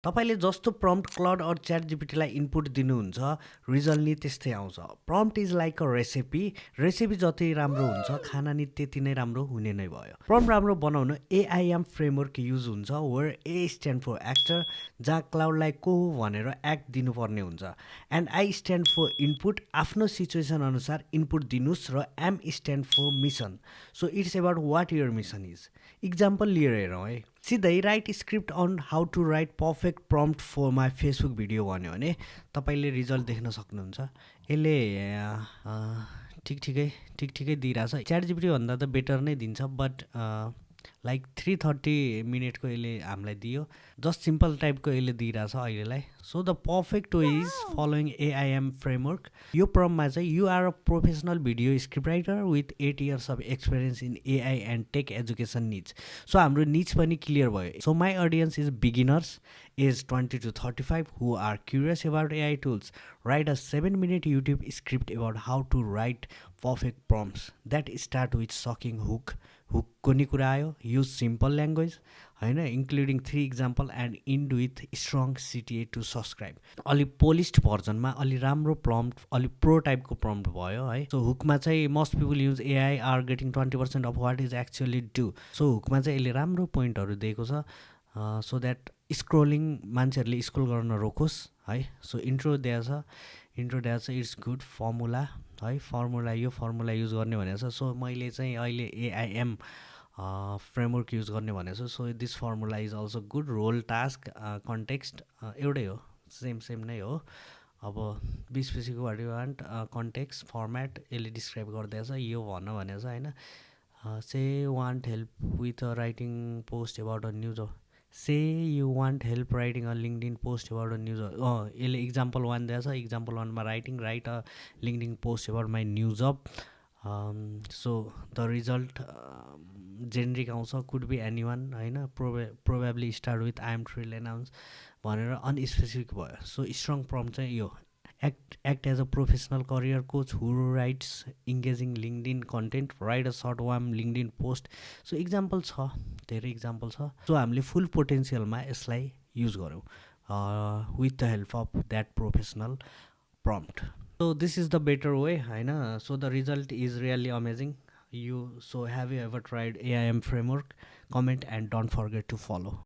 तपाईले जस्तो prompt Claude or chat जिपिटीलाई इनपुट दिनुहुन्छ रिजल्ट नि त्यस्तै आउँछ। Prompt is like a recipe. Recipe जति राम्रो हुन्छ खाना नि त्यति नै राम्रो हुने नै भयो। प्रम्प्ट राम्रो बनाउन एआइएम फ्रेमवर्क युज हुन्छ where A stand for actor, जहाँ क्लाउडलाई को हो भनेर एक्ट दिनुपर्ने हुन्छ। And I stand for input, आफ्नो सिचुएसन अनुसार इनपुट दिनुहोस्, र M stand for mission. So it's about what your mission is. Example लिएर हेरौँ है। सिधै right script on how to write perfect prompt for my Facebook video भन्यो भने तपाईँले रिजल्ट देख्न सक्नुहुन्छ। यसले ठिक ठिकै दिइरहेछ। च्याट जिपिटी भन्दा त बेटर नै दिन्छ, बट लाइक 330 मिनटको यसले हामीलाई दियो। जस्ट सिम्पल टाइपको यसले दिइरहेछ अहिलेलाई। So the perfect way is following AIM framework. यो प्रममा चाहिँ you are a professional video script writer with 8 years of experience in AI and tech education needs. So हाम्रो निड्स पनि क्लियर भयो। So my audience is beginners age 20 to 35 who are curious about AI tools. Write a 7-minute YouTube script about how to write perfect prompts that start with shocking hook. हुकको नि कुरा आयो। Use simple language होइन, including 3 example and end with strong CTA to subscribe. अलि polished भर्जनमा अलि राम्रो prompt, अलि प्रो टाइपको प्रम्प्ट भयो है। सो हुकमा चाहिँ most people use AI are getting 20% of what is actually do. So हुकमा चाहिँ यसले राम्रो पोइन्टहरू दिएको छ, सो द्याट स्क्रोलिङ मान्छेहरूले स्क्रोल गर्न रोकोस् है। सो इन्ट्रो दिएको छ, इट्स गुड फर्मुला है। यो फर्मुला युज गर्ने भनेको छ। सो मैले चाहिँ अहिले एआइएम फ्रेमवर्क युज गर्ने भनेको छु। So this formula is also good. Role, task, context एउटै हो, सेम नै हो। अब 20 what you want, context, format यसले डिस्क्राइब गरिदिएको छ। यो भन्न भनेको छ होइन। Say want help with writing post about a news, say you want help writing a LinkedIn post about a news. यसले इक्जाम्पल 1 दिएछ। इक्जाम्पल 1मा write a LinkedIn post about my new job. So the result generic आउँछ, could be any one होइन। Probably start with I am thrill announce भनेर unspecific भयो। So strong prompt चाहिँ यो। Act as a professional career coach who writes engaging LinkedIn content. Write a short warm LinkedIn post. So example छ, धेरै example छ। So हामीले फुल पोटेन्सियलमा यसलाई use गरौँ with the help of that professional prompt. So this is the better way होइन। So the result is really amazing. So have you ever tried AIM framework? Comment and don't forget to follow.